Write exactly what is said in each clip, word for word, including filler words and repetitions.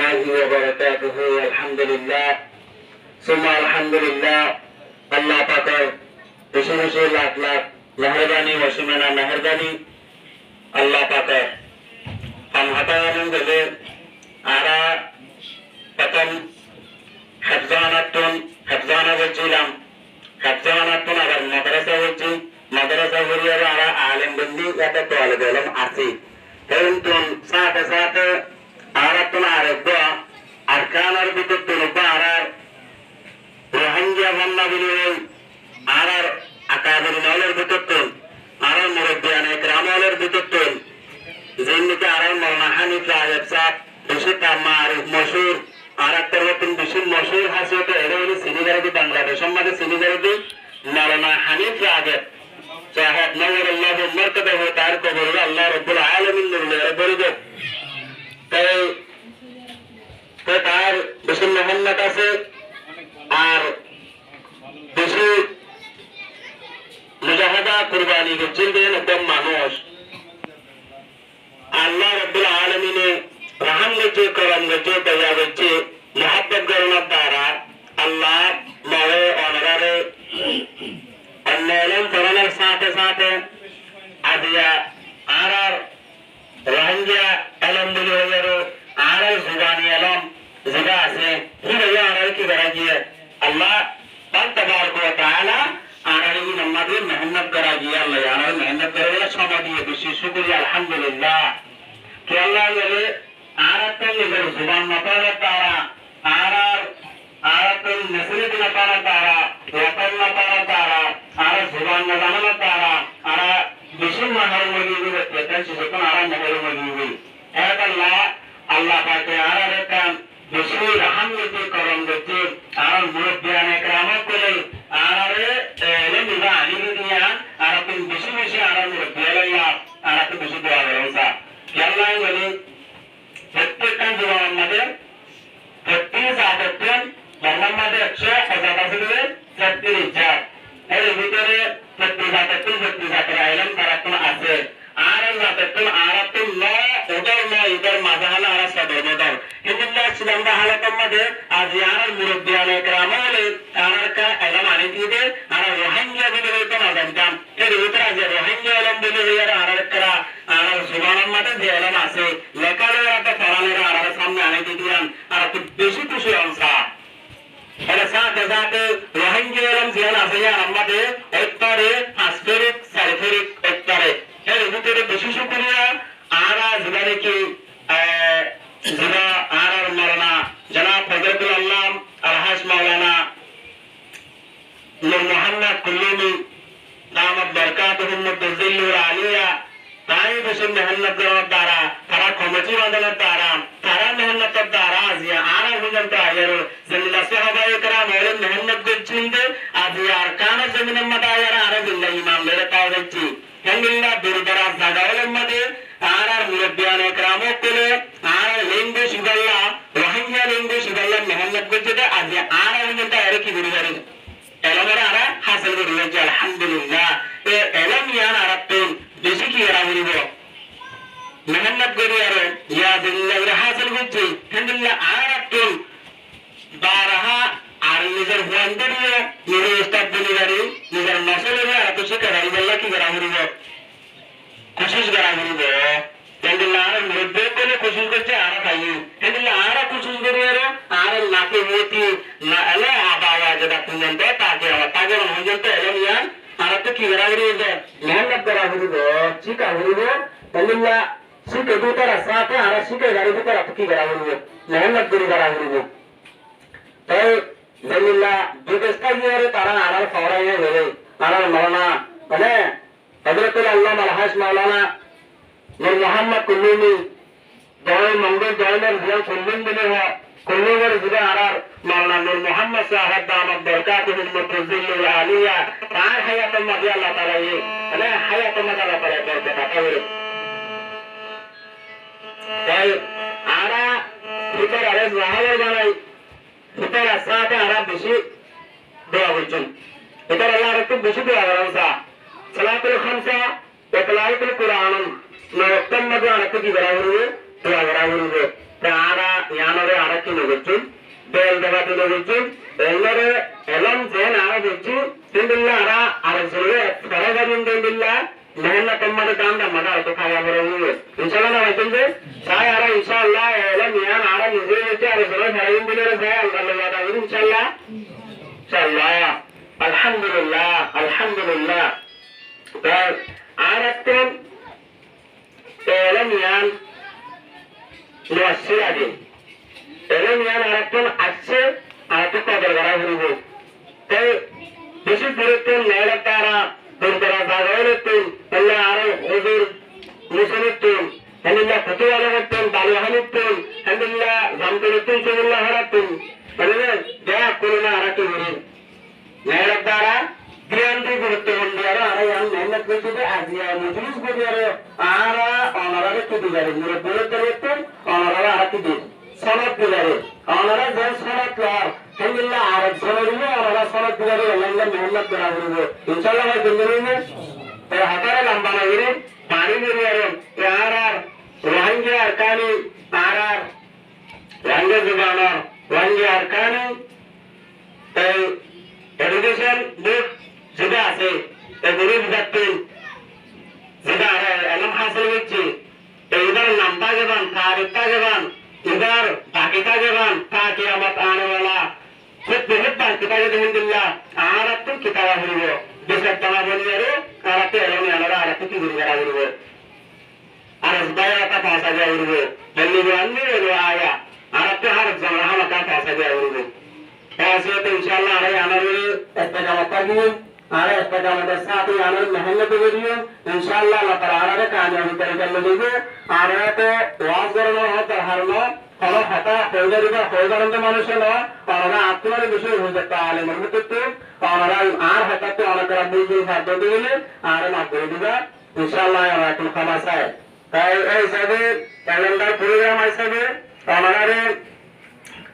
warahmatullahi wabarakatuhu. Alhamdulillah. Summa alhamdulillah. Allah pakor beci beci lak lak meherbani, osima meherbani Allah pakor. Ham hotá hoilam bole, añára fottóm hefzahanattún, hefzahana goijjílam, hefzahanattún abar madrasa goijjí, madrasa gorí abar añára alem boni ede tolebe elom así. Te ítara sáte sáte añárattún areggúa Arkanor bútottún uggúa añárar Rohingya bonna buli hoi, añárar akabirin ólor bútottún, añárar murubbiyane ekram ólor bútottún, ziín niki añárar Moulana Hanif Rageb sáb, beci ta maruf mochúr, añárar torfóttún beci mochúr hásiyot ere ere sini goré dé, Bangladecór mazé sini goré dé, Moulana Hanif Rageb sáheb nawwarallahu markadahu, tar kobororé Allah Rabbul Alamin nur loi bóri douk. Te Te tar beci mehénnot asé, ar beci mujahada kurbani goijjé de ekkán manúc. Allah Rabbul Alamine raham goijjé, korom goijjé, doya goijjé, muhabbot gorónor duara Allah more onorare onno elom foranor sáte sáte aziya añárar Rohingya elom buli hoiyaró, añárar zubani elom ziba asé, híba yó añárar ki gorá giyé? Allah pak tabaraka wa taala añárar hín ammáde mehénnot gorá giyé, Allah añárar mehénnot gorá giyé, somoi diyé, beci cúkuriya, alhamdulillah. Kiyólla hoilé, añárattún nizor zuban no tákar duara, añárar, añárattún nesili dina tákar duara, woton no tákar duara, añárar zuban no zananor duara, añára beci maharum ói giyói, bekkán sizottún añára maharum ói giyói. Hétolla Allah pake añárare ekkán beci raham goijjé, korom goijjé, añárar murubbiyane ekram ókkole añárare elom iba ani diyé, añárattún beci beci añárar murubbi ókkololla añárattún beci dua gorón sa. Kiyólla hoilé, Fottíkkán zubanor mazé, fottí zatottún, Bormar mazé ekcó zat asé de, sóttiríc zat. Ér bútore fottí zatottún, fottí zator elom tarattún asé. Añárar zatottún, añárattún no, udor no, idor mazé hán añára sodor modor. Héndilla cidanda halotor mazé, aijja añárar murubbiyane ekram ókkole, añárar ká elom ani diyé de, añára Rohingya buli hoito no zaintam. Ér bútore aijja Rohingya elom buli hoiyaró añárar ekkán Añárar zubanor mazé ze elóm asé, leká loi añára foran loi añárar sámne anai diyé, añára to beci kúci óilam sa. Ere sáte sáte Rohingya elóm ziyán asé, yían añárar mazé óittare, fañs forik, sair forik óittare. Ér bútore beci cúkuriya, añára ziba niki, e, ziba añárar Maulana Janab Hazratul Allam Alhaj Maulana Nur Muhammad Kullumi, damat barakatuhum mudda zillul aliya, tará beci mehénnot gorónor duara, tará komiti bañdonor duara, tará mehénnotor duara aijja añára foijjonto aiyóre, zendilla sahabaye keram ókkole mehénnot goijjón de, aijja Arkanor zominor mazé aiyóre añára zendilla iman loi táki faijjí. Héndilla dur daraz zaga ókkolor mazé añárar murubbiyane keram ókkole añárar language ibálla, Rohingya language ibálla mehénnot goijjé de, aijja añára foijjonto aiyóre ki gorí fari? Elómore añára hásil gorí loijí, alhamdulillah. E elóm yían añárattún beci ki gorá foribó? Mehénnot gorí aró yían zendilla gorí hásil goijjí, héndilla añárattún baraha ar nizor fuain dóriya, nizor ustad boni bari, nizor nosol ore añárattún cíka faribálla ki gorá foribó? Kucíc gorá foribó. Héndilla añárar murubbi ókkole kucíc goijjé, añára faiyí. Héndilla añára kucíc gorí aró, añárar nati noti, na ele aba ajedattún zendilla táke, abar táke no foijjonto elóm yían añárattún ki gorá foribó? Mehénnot gorá foribó, cíka foribó. Héndilla cíke de ítarar sáte añára cíkai fari de ítarattú ki gorá foribó? Mehénnot gorí gorá foribó. Toi zendilla bidec táki aró tará añárar forai no gele, añárar Maulana, mane, Hazratul Allama Alhaj Maulana Nur Muhammad Kullumi, Doi Mongol Doilor ziyán Kullum buli hoó, Kullumor ziyán añárar Maulana Nur Muhammad Saheb damat barakatuhum mudda zillul aliya, tar hayator mazé Allah taala ye, mane hayator mazé Allah taala ye borkot ata goré. Toi añára ítarare zahabar banai, ítarar sáte añára beci dua goijjum. Ítarar lla añárattú beci dua gorón sa. Salatul Khamsa, Tilawat Quran, no oktor mazé añárattú ki gorá foribó? Dua gorá foribó. Toi añára Yiánoré añára ki no goijjum, bel deba di no goijjum, elómoré elóm zeén añára goijjum, héndilla añára arekzonoré forai fari diyum de héndilla, mehénnot or maze dán dán maze añára tó táka foribo. Incállah no goijjum de, sai añára incállah elóm yián añára nize goijjum, arekzonoré forai diyum de sai Allar loi wada gorí incállah. Incállah. Alhamdulillah, alhamdulillah. Tói añárattún elóm yián no aiccé age. Elóm yián añárattún aiccé, añárattún kodor gorá foribo. Te beci durottún, Noyalok dara, dur daraz zaga óilottún, tóile añára huzur Musolottún, héndilla Kutuwalogottún, Balihánottún, héndilla Zamtolottún, Cómulla Farattún, héndilla beggúne añára ki gorí? Noyalok dara, diyan di gurutto hon di aró añára yián mehénnot goijjí de, aijja mojlis gorí aró añára onoráre ki di fari, murobbi ókkol ókkol, onoráre añára ki di, sonot di fari. Onorá ze sonot lor, héndilla arek zonoré yó onorá sonot di fari, elóm mehénnot gorá foribo. Incállah bái, bondú raibo. Te hotáre lamba no gorí, bari gorí aró, añárar Rohingya Arakan, añárar Rohingya zubanor, Rohingya Arakan, ei Education Board zibá asé, ei guruf ibattún zibá añára elóm hásil goijjí, ei ibar nam táke bán, tarik táke bán, ibar baki táke bán, ta kiyamot ane wala, hút bohút baki táke de héndilla, añárattún ki táka foribo, bisar dana boniyaré, añárattún elóm yiánoré añárattún ki gorí gorá foribo. Ar bái ata fása diya foribo. Belli Kuran ni elo aya. Añárattú har zona hamaká fása diya foribo. Fása diya to incállah añára yiánor ore istikamot tákiyum. Añára istikamot or sáte yiánor mehénnot goijjum. Incállah Allah taala añáráre kamiyabi torikar loi dibo. Añára to waz goron or dorkar no. Hono hotá hoi fariba, hoi faron de manúic no. Onorá attún ar beci huzur ta alim or bútottu. Onorá añár hotá to onorá buzí faro de óile añáre maf gorí diba. Incállah, añára ekkán hotá sai. Tói ei hísabe, calendar program hísabe, onoráre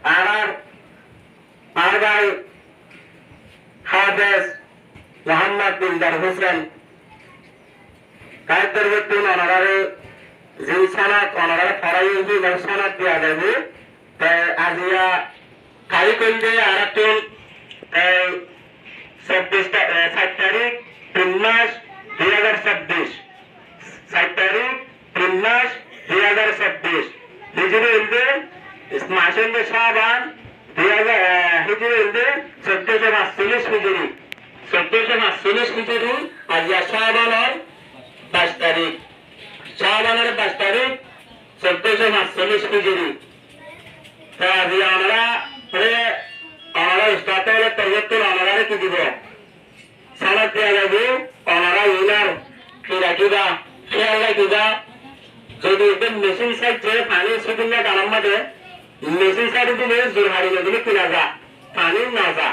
añárar, añár bái Hafez Muhammad Dildar Hosen, kaitor bettún onoráre zin sonot onoráre foraiyé, zin sonot diya zaibo. Te aijja tarik óilde añárattún, e, sobbic ta-, e, sair tarik, tin mas, dui házar sobbic. Sair tarik, tin mas, dui házar sobbic. Hijri óilde, mas óilde Shaban, dui házar, e, hijri óilde soddosho pañsollic hijri. Soddosho pañsollic hijri, aijja Shaban or baic tarik. Shaban or baic tarik, soddosho pañsollic hijri. Te aijja onorá, re, onorá ustad ókkolor torfóttu onoráre ki dibo? Sonot diya zaibo, onorá iínor ki rakiba, kéyal rakiba. Zodi ekdom mecin sáite faní sudinna ganor maze, mecin sáite dile zurhari no dile ki no za, faní no za.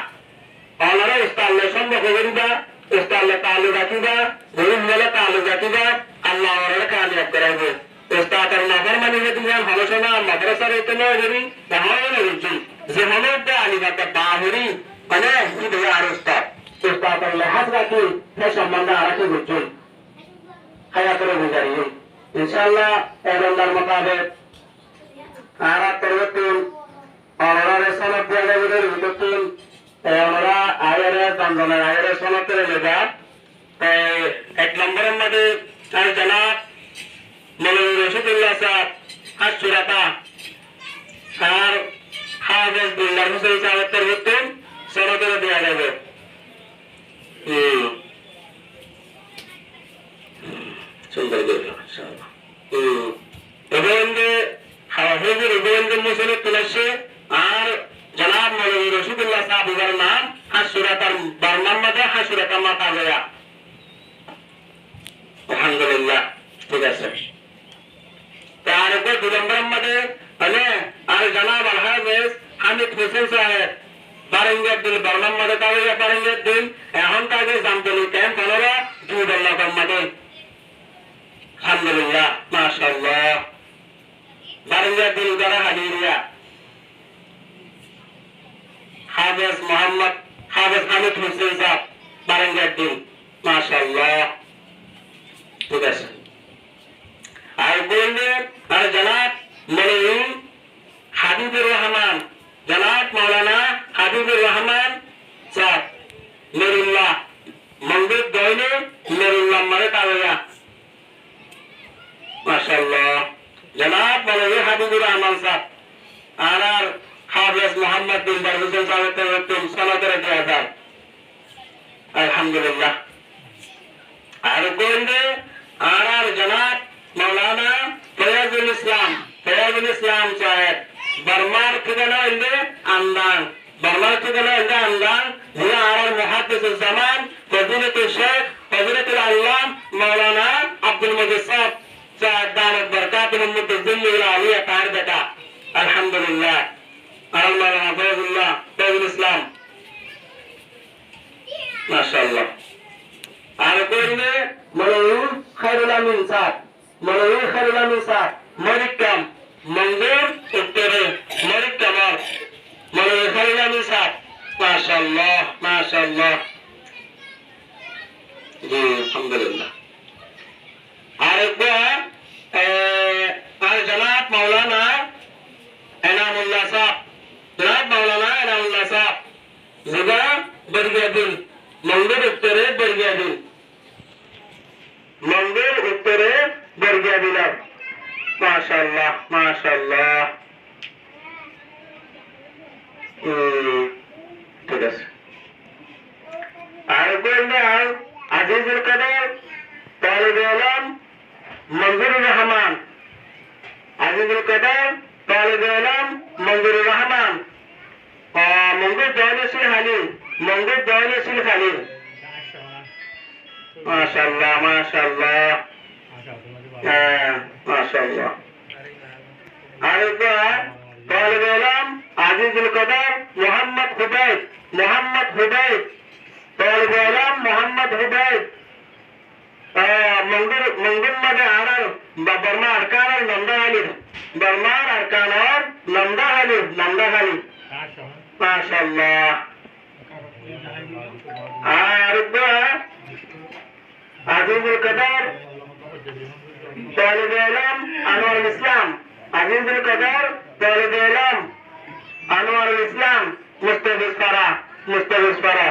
Onorá ustad loi sompok goríba, ustad loi taaluk rakíba, gorib loi taaluk rakíba, Allah onoráre kamiyab goraibo. Ustad or naformani zodi yián hono somot madrasar ete no gorí, ehón no goijjum. Ze hono de alim ata bahuri, mane, ki de ar ustad. Ustad or lehaz rakí, he sombonde añára ki goijjum? Hayat ore guzariyum. Incállah, e bandar mutabek, añárar torfóttu, onoráre sonot diya zaibo de, e bandar mutabek, Te onorá aiyóre, zon zone aiyóre sonot ore loiba. Te ek nombor or maze añár janab Moulovi Rocídullah sáb, Háñsura ta, ar Háfez Dildar Husén sáb or torfóttu sonot ore diya zaibo. Hmm. Sundor gori, mashallah. Hmm. Ibá inde, ha, huzur, ibá inde Musolor tulaishe, ar janab Moulovi Rocídullah sáb, ibár nam Háñsura tar, bar nam maze Háñsura ta mata goya. Alhamdulillah, thík asé. Te ar ekbar dui nombor maze, mane, ar janab Al Háfez Hámid Husén sáb, Barengiyaddil, bar nam maze táke, Barengiyaddil, ehón táke Zamtoli kemp, onora dui bella kemp maze. Alhamdulillah, mashallah. Barengiyaddil dara haliya. Háfez Muhammad, Háfez Hámid Husén sáb, Barengiyaddil. Mashallah. Thík asé. Ar bóle, ar janab Moulovi Habibur Rahman, janab Maulana Habibur Rahman sáb, Nurulla, Mongdur doine Nurulla mane Taweya. Mashallah. Janab Maulana Habibur Rahman sáb, añárar Hafiz Muhammad bin Bar Hussein sáb, tum sona kore diya zar. Alhamdulillah. Ar uggwá óilde añárar janab Maulana Fayazul Islam, Fayazul Islam sáb, Bormar thíkana óilde Andang, Bormar thíkana óilde Andang, ziyán añárar muhaddis zaman, fazilatul sheikh, fazilatul allam Maulana Abdul Majid sáb, sáb damat barakatuhum mudda zillul aliya, tar beta. Alhamdulillah. Añárar Maulana Fayazullah, Fayazul Islam. Mashallah. Ar uggwá óilde Moulovi Khairul Amin sáb, Moulovi Khairul Amin sáb, Marikkam, Mongdur uttore, Marikkamor, Moulovi Khairul Amin sáb. Mashallah, mashallah. Ji, alhamdulillah. Ar uggwá, e, ar janab Maulana Enamullah sáb, janab Maulana Enamullah sáb, zibá Borgiya Bil, Mongdur uttore Borgiya Bil, Mongdur uttore Borgiya Bil. Mashallah, mashallah. Hmm, thík asé. Ar uggwá óilde Azizul Qadar, talibe elem Manzurur Rahman. Azizul Qadar, talibe elem Manzurur Rahman. Ah, Mongdur doine Sil Hali, Mongdur doine Sil Hali. Mashallah, mashallah. Há, mashallah. Ar uggwá talibe elem Azizul Qadar Muhammad Hudayd, Muhammad Hudayd, talibe elem Muhammad Hudayd. Ah, Mongdur, Mongdur maze añárar Ba-, Borma Arkanor Namda Halir, Borma Arkanor Namda Halir, Namda Hali. Mashallah. Ar uggwá Azizul Qadar, talibe elem Anwarul Islam. Azizul Qadar, talibe elem Anwarul Islam, Mustafizpara, Mustafizpara.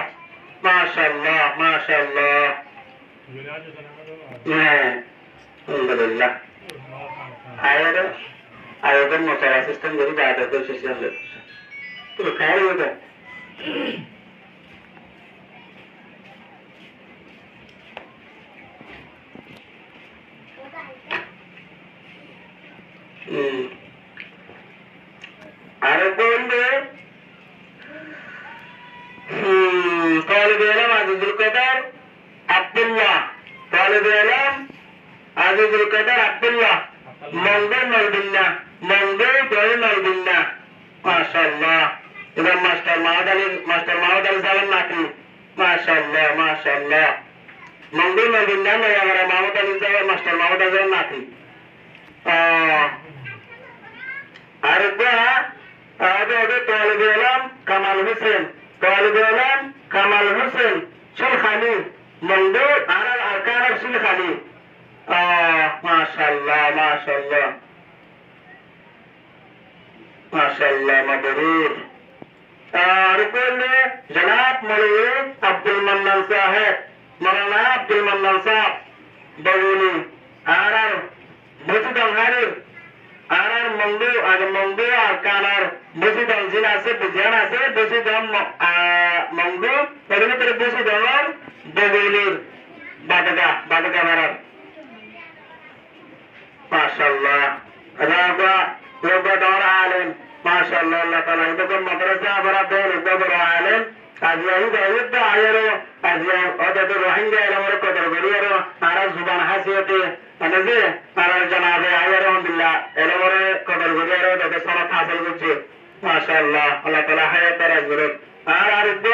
Mashallah, mashallah. Há, alhamdulillah. Aiyóre, aiyóre motor assistant gorí, baade gorí sósiyal gorí. Tui kái gorí. Hmm. Ar uggwá óilde, hmm, talibe elem Azizul Qadar Abdullah, talibe elem Azizul Qadar Abdullah, Mongdur Nolbinna, Mongdur Doi Nolbinna. Mashallah. Ibá mastor Mahmud Ali, mastor Mahmud Ali sábor nati. Mashallah, mashallah. Mongdur Nolbinna, Noyagara Mahmud Ali sábor, mastor Mahmud Ali sábor nati. Ah, ar uggwá, ah, ede, ede talibe elem Kamal Hussein, talibe elem Kamal Hussein, Sil Hali, Mongdur, añárar Arkanor Sil Hali. Ah, mashallah, mashallah. Mashallah, mabrur. Ar uggwá óilde janab Moulovi Abdul Mannan sáb, Maulana Abdul Mannan sáb, Boguni, añárar Busidong Halir, añárar Mongdu, ar Mongdu Arkanor Busidong zin asé, Busidong asé, Busidong Mo-, a, Mongdu, tar bútore Busidongor Bogunir Badga, Badga farar. Mashallah. Eçé uggwá, uggwá dóñr alem. Mashallah, Allah taala. Eçé uggwá madrasa fora de, uggwá boro alem. Aijja aiyér, aijja aiyér, aijja ódde Rohingya elomore kodor gorí ar, añárar zuban hasiyote, mane ze, añárar janabe aiyér, alhamdulillah, elomore kodor gorí ar, ódde sonot hasil goijje. Mashallah, Allah taala hayat daraz goruk. Ar, ar uggwá